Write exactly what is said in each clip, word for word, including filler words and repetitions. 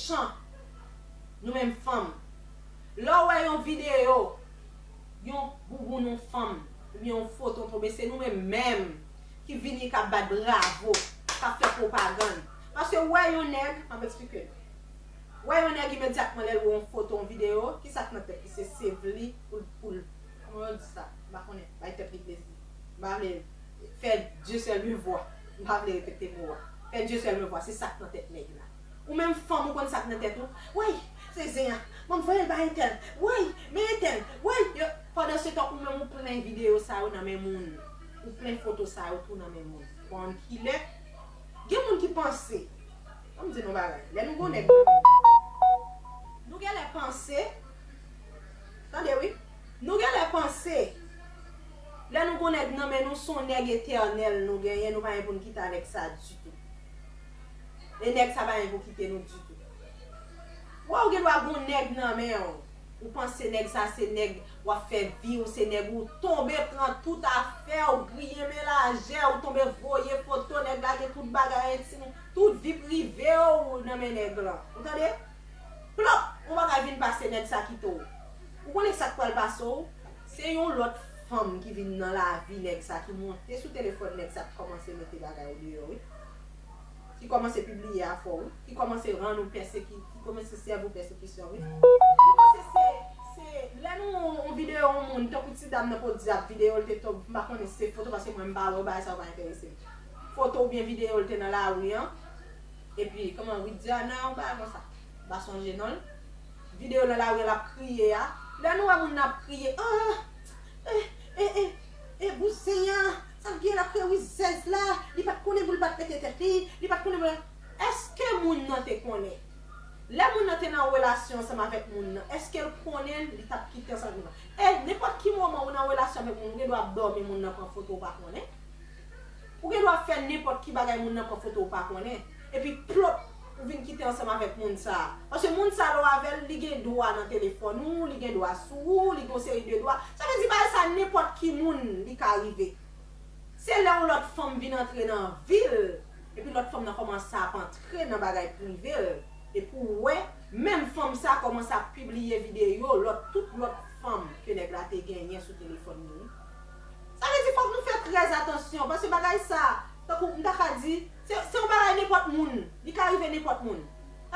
mechan, nou menm fanm. Lè w wè yon videyo, yon bouboun yon fanm, oubyen yon foto tonbe, se nou menm menm ki vini k ap bat bravo, k ap fè pwopagann. Paske w wè yon nèg, m ap eksplike nou. W wè yon nèg imedyatman lè l wè yon foto, yon videyo, ki sa k nan tèt li? Se save li pou l, pou l, kòman yo di sa? M pa konnen, bay tèt li plezi. M pa vle fè Dieu seul me voit. M pa vle repete mo a. Fè Dieu seul me voit, se sa k nan tèt nèg la. Ou menm fanm, ou konn sa k nan tèt ou? Woy, se zen an. Ban m voye l bay entèl. Woy, men entèl. Woy, yo, pandan se tan ou menm ou plen videyo sa yo nan men moun. Ou plen foto sa yo tou nan men moun. Bon, kilè? Gen moun ki panse, ban m di nou bagay, lè nou gon nèg nan men nou, nou genlè panse, tande wi, nou genlè panse, lè nou gon nèg nan men nou, se yon nèg etènèl nou genyen, nou pa gen pou n kite a nèg sa ditou. E nèg sa pa gen pou kite nou ditou. Wè, ou gen dwa gon nèg nan men w. Ou panse nèg sa se nèg w ap fè vi w, se nèg ou tonbe pran tout afè w, griyen men lajè, ou tonbe voye foto, nèg la gen tout bagay entim, tout vi prive w nan men nèg lan. Ou tande? Plop! Yon bagay vin pase nèg sa kite w. Ou konnen sa k pral pase w? Se yon lòt fanm ki vin nan lavi nèg sa, ki monte sou telefòn nèg sa, ki kòmanse mete bagay ou deyò, wi. Ki kòmanse pibliye afè w, wi. Ki kòmanse rann ou pèseki-, ki kòmanse sèvi w pèsekisyon, wi. Nou panse se, se, lè nou wè yon videyo yon moun, tankou ti dam nan podi ap videyo, l te tonbe, m pa konnen si se foto, paske mwen m pa wè bagay sa yo pa enterese m. Foto oubyen videyo l te nan lari an, epi, kòman, Widiana, yon bagay konsa. M pa sonje non l. Videyo nan lari an, l ap kriye a. Lè nou wè moun nan ap kriye, ah, eh, eh, eh, eh, bouzen an, sa l gen l ap kriye rizèz la, li pa t konnen pou l pa t pete tèt li, li pa t konnen pou l. Èske moun nan te konnen? Lè moun nan te nan relasyon ansanm avèk moun nan, èske l konnen li t ap kite ansanm avèk moun nan? E nenpòt ki moman ou nan relasyon avèk moun, ou gen dwa ap dòmi, moun nan pran foto, ou pa konnen. Ou gen dwa ap fè nenpòt ki bagay, moun nan pran foto, ou pa konnen. Epi plop, ou vin kite ansanm avèk moun sa a. Paske moun sa a, lè w avè l, li gen dwa nan telefòn ou, li gen dwa sou ou, li gen yon seri de dwa. Sa vle di bagay sa, nenpòt ki moun, li ka rive. Se lè yon lòt fanm vin antre nan vi l, epi lòt fanm nan kòmanse ap antre nan bagay prive l, epi w wè, menm fanm sa kòmanse ap pibliye videyo lòt, tout lòt fanm ke nèg la te genyen sou telefòn li. Sa vle di fòk nou fè trè atansyon, paske bagay sa, tankou m ta ka di, se, se yon bagay nenpòt moun, li ka rive nenpòt moun.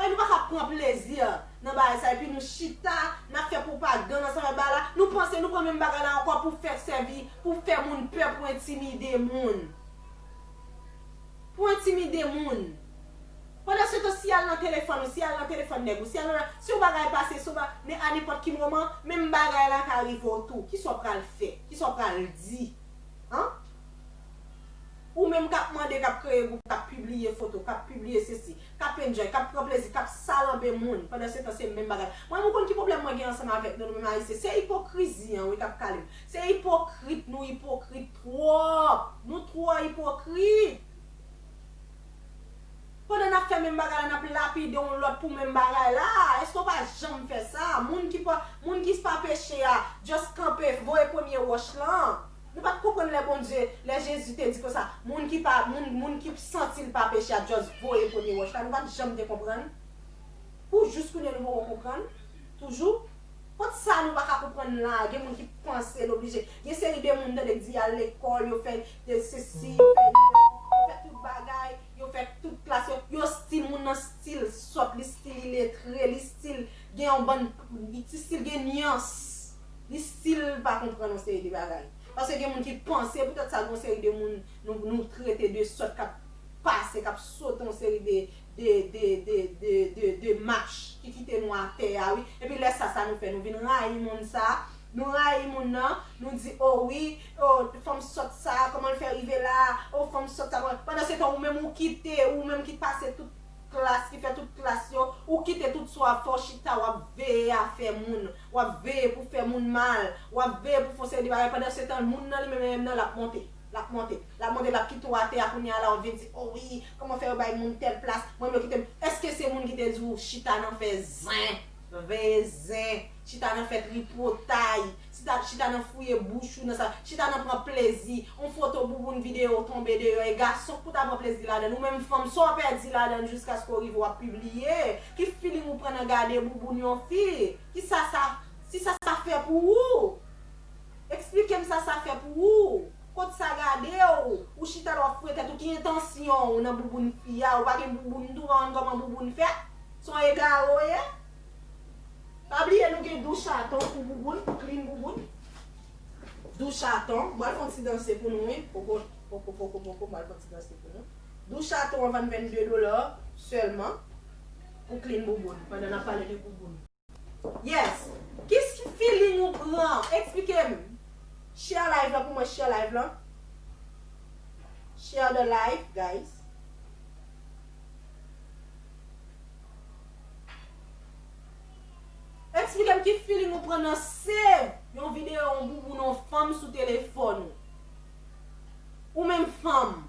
Ay, nou pa ka pran plezi nan bagay sa, epi nou chita, n ap fè pwopagann ansanm avèk bagay la, nou panse nou pran menm bagay la ankò pou fè sèvi, pou fè moun pè, pou entimide moun. Pou entimide moun. Pandan se tan, si y al nan telefòn ou, si y al nan telefòn nèg ou, si y al nan, si yon bagay pase, si yon ba-, ne-, a nenpòt ki moman, menm bagay la ka rive w tou. Kisa w pral fè? Kisa w pral di? An? Ou menm k ap mande, k ap kreye gwoup, k ap pibliye foto, k ap pibliye sesi, k ap enjoy, k ap pran plezi, k ap salanbe moun. Pandan se tan, se menm bagay. Mwen, ou konn ki pwoblèm mwen gen ansanm avèk nou, nou menm Ayisyen? Se ipokrizi an, wi, k ap kale m. Se ipokrit, nou ipokrit twòp. Nou twò ipokrit. Pandan n ap fè menm bagay la, n ap lapide yon lòt pou menm bagay la. Èske w pa janm fè sa? Moun ki pa, moun ki pa peche a, just kanpe, voye premye wòch lan. Nou pa t konprann lè Bondye, lè Jezi te di konsa, moun ki pa, moun, moun ki santi l pa peche a, just voye premye wòch la. Nou pa t janm te konprann. Pou jis kounye a nou poko konprann. Toujou. Kot sa nou pa ka konprann la? Gen moun ki panse l oblije. Gen seri de moun tande k di y al lekòl, yo fè de sesi, yo fè, yo fè tout bagay, yo fè tout klas, yo, yo stil moun nan stil sòt, li stil iletre, li stil gen yon bann, li stil gen nyans, li stil pa konprann yon seri de bagay. Paske gen moun ki panse, poutèt sa, gen yon seri de moun nou, nou trete de sòt k ap pase, k ap sote yon seri de, de, de, de, de, de, de mach ki kite nou atè a, wi. Epi lè sa, sa nou fè, nou vin rayi moun sa, nou rayi moun nan, nou di, o wi, o, fanm sòt sa, kòman l fè rive la, o, fanm sòt sa, kòman, pandan se tan, ou menm ou kite, ou menm ki pase tout klas, ki fè tout klas yo, ou kite tout sa w ap fè, w chita, w ap veye afè moun, w ap veye pou fè moun mal, w ap veye pou fè yon seri de bagay, pandan se tan, moun nan li menm, menm nan, l ap monte. L ap monte, l ap monte, l ap kite w atè a, kounye a la w vin di, o wi, kòman fè yo bay moun tèl plas, mwen yo kite m. Èske se moun ki te di w chita nan fè zen, veye zen, chita nan fè tripotay, chita, chita nan fouye bouch ou, nan sa, chita nan pran plezi. On foto bouboun videyo tonbe deyò, e gason k pou ta pran plezi ladan l. Ou menm fanm, sa w pèdi ladan l jiskaske w rive w ap pibliye? Ki feeling ou pran nan gade bouboun yon fi? Ki sa sa, si sa sa fè pou ou? Eksplike m sa sa fè pou ou. Kot sa gade w? Ou chita la w ap fouye tèt ou, ki entansyon w nan bouboun fi a? Ou pa gen bouboun tou, pa konn kòman bouboun fèt? Se yon egare w ye? Pa bliye nou gen dou chaton pou bouboun, pou clean bouboun. Dou chaton, m pral fè yon ti danse pou nou wi. Poko, poko, poko, poko, m pral fè yon ti danse pou nou. Dou chaton an vann vennde dola sèlman pou clean bouboun, pandan n ap pale de bouboun. Yes. Ki feeling ou pran? Eksplike m. Share live la pou mwen, share live la. Share the live, guys. Eksplike m ki feeling ou pran nan save yon videyo, yon bouboun, yon fanm sou telefòn ou. Ou menm fanm.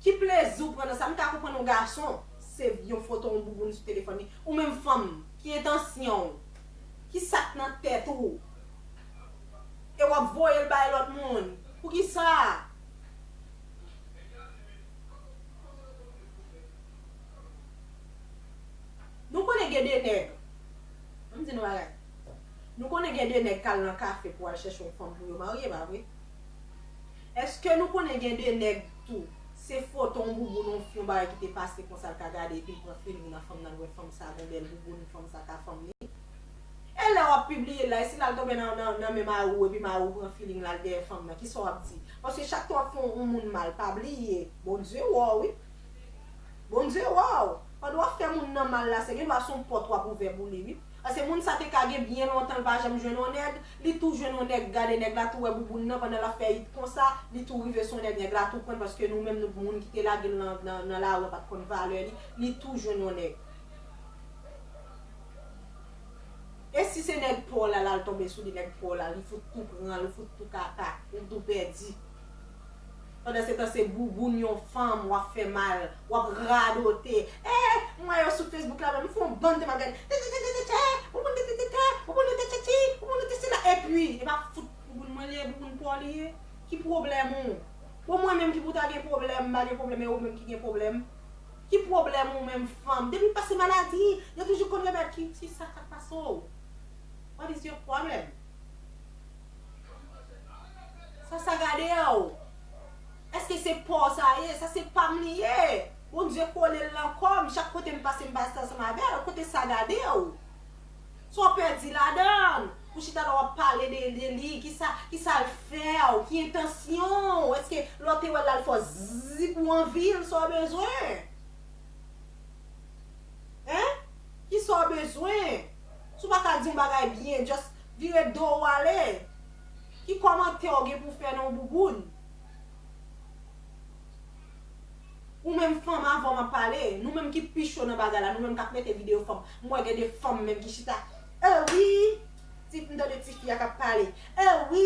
Ki plezi w pran nan sa? M ka konprann yon gason save yon foto yon bouboun sou telefòn li. Ou menm fanm, ki entansyon w? Ki sa k nan tèt ou? E w ap voye l bay lòt moun. Poukisa? Nou konnen gen de nèg. Ann di nou bagay. Nou konnen gen de nèg k al nan kafe pou al chèche yon fanm pou yo marye, pa vre? Èske nou konnen gen de nèg tou, se foto yon bouboun, yon fi, yon bagay ki te pase konsa l ka gade epi l pran feeling nan fanm nan, l wè fanm sa gon bèl bouboun, fanm sa ka fanm li? E lè w ap pibliye l la, e si l al tonbe nan, nan, nan men mari w epi mari w pran feeling l al dèyè fanm nan, kisa w ap di? Paske chak tan w ap fè yon moun mal, pa bliye, Bondye wè w wi. Bondye wè w. Pandan w ap fè moun nan mal la, se gendwa se yon pòt w ap ouvè pou li wi. Paske moun sa te ka gen byen lontan l pa janm jwenn yon nèg, li tou jwenn yon nèg, gade nèg la tou wè bouboun nan pandan l ap fè it konsa, li tou rive sou nèg, nèg la tou pran l paske nou menm nou moun ki te lage l nan, nan, nan lari an pa t konn valè li, li tou jwenn yon nèg. E si se nèg pa w la l al tonbe sou li, nèg pa w la, li fout tou pran, li fout tou kaka, ou tou pèdi. Pandan se tan se bouboun yon fanm w ap fè mal, w ap radote. Eh, m wè yo sou Facebook la menm, m fè yon bann te m ap gade. Tètètètètè, bouboun tètètètè, bouboun tètètètè, bouboun tètètè la. Epi, e pa fout bouboun mwen li ye, bouboun pa w li ye. Ki pwoblèm ou? Bon, mwen menm ki pou ta gen pwoblèm, m pa gen pwoblèm, e ou menm ki gen pwoblèm? Ki pwoblèm ou menm fanm? Depi pase maladi, yo toujou konn remèd ki, ki sa k ap pase w? What is your problem? Sa sa gade w? Èske se pa w sa ye? Sa se pa m li ye. Bondye kole l nan kò m. Chak kote m pase, m pase ansanm avè l. Kote sa gade w? Sa w pèdi ladan l? Ou chita la w ap pale de, de li, kisa, kisa l fè w? Ki entansyon w? Èske lè w te wè l la l fè w zip ou anvi l? Sa w bezwen? Hein? Kisa w bezwen? Si w pa ka di yon bagay byen, just vire do w ale. Ki kòmantè w gen pou fè nan yon bouboun? Ou menm fanm, avan m ap pale, nou menm ki pi cho nan bagay la, nou menm k ap mete videyo fanm. M wè gen de fanm menm ki chita. Eh wi! Ti, m tande tifi a k ap pale. Eh wi!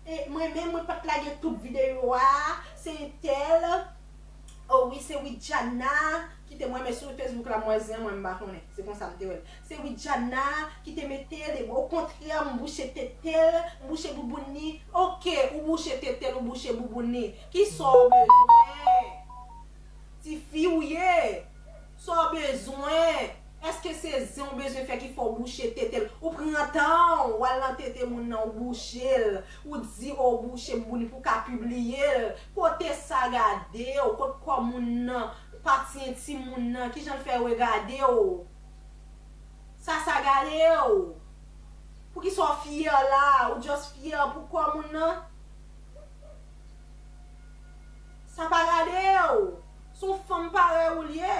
E mwen menm, mwen pa t lage tout videyo a. Se entèl. Oh wi, se Widiana ki te, mwen menm sou Facebook la, m wè zen an, mwen m pa konnen. Se konsa m te wè l. Se Widiana ki te mete l, e okontrè, m bouche tete l, m bouche bouboun li. Oke, ou bouche tete l, ou bouche bouboun li. Kisa w bezwen? Tifi ou ye? Sa w bezwen? Èske se zen w bezwen fè ki fè w bouche tete l? Ou pran tan w, w al nan tete moun nan, ou bouche l, ou di, o, w bouche bouboun li pou w ka pibliye l. Kote sa gade w? Kot kò moun nan? Pati entim moun nan? Kijan l fè regade w? Sa sa gade w? Poukisa w fyè la? Ou just fyè pou kò moun nan? Sa pa gade w. Se yon fanm parèy ou l ye.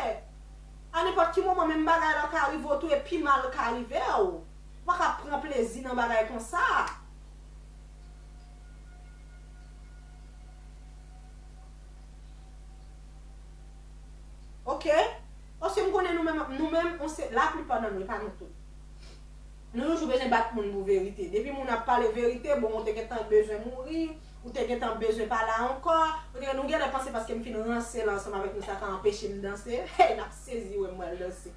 A nenpòt ki moman, menm bagay la ka rive w tou, e pi mal ka rive w. Ou pa ka pran plezi nan bagay konsa. Oke? Paske m konnen nou menm, nou menm, on se, laplipa nan nou, e pa nou tout. Nou toujou bezwen bat moun pou verite. Depi moun ap pale verite, bon, ou te gentan bezwen mouri, ou te gentan bezwen pa la ankò, ou te, nou genlè panse paske m fin ranse la ansanm avèk nou, sa ka anpeche m danse. Hey, n ap sezi wè m pral danse.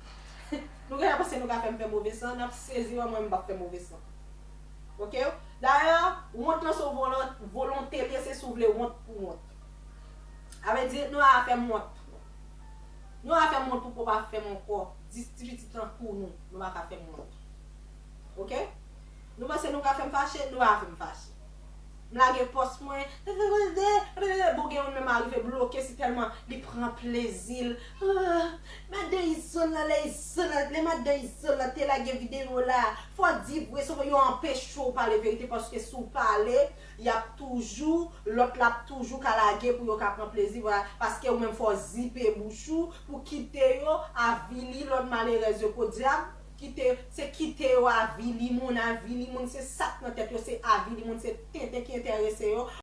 Nou genlè panse nou ka fè m fè move san, n ap sezi wè mwen m p ap fè move san. Ok? Dayè, wont lan se yon volon- volonte li ye, se si w vle wont pou wont. Sa vle di, nou pa ka fè m wont. Nou pa ka fè m wont pou pwòp afè m ankò. Dis ti pitit tankou nou, nou pa ka fè m wont. Ok? Nou panse nou ka fè m fache, nou pa ka fè m fache. M lage pòs mwen, bon, gen youn menm arive bloke, se tèlman li pran plezi l. Ah, madan Izolan, lè Izolan, lè madan Izolan te lage videyo la, fò di vre, se yo anpeche w pale verite, paske si w pale, y ap toujou, lòt la ap toujou ka lage pou yo ka pran plezi, vwala, paske ou menm fò w zipe bouch ou pou kite yo avili lòt malerèz yo, podyab, kite, se kite yo avili moun, avili moun, se sa k nan tèt yo, se avili moun, se tenten ki enterese yo,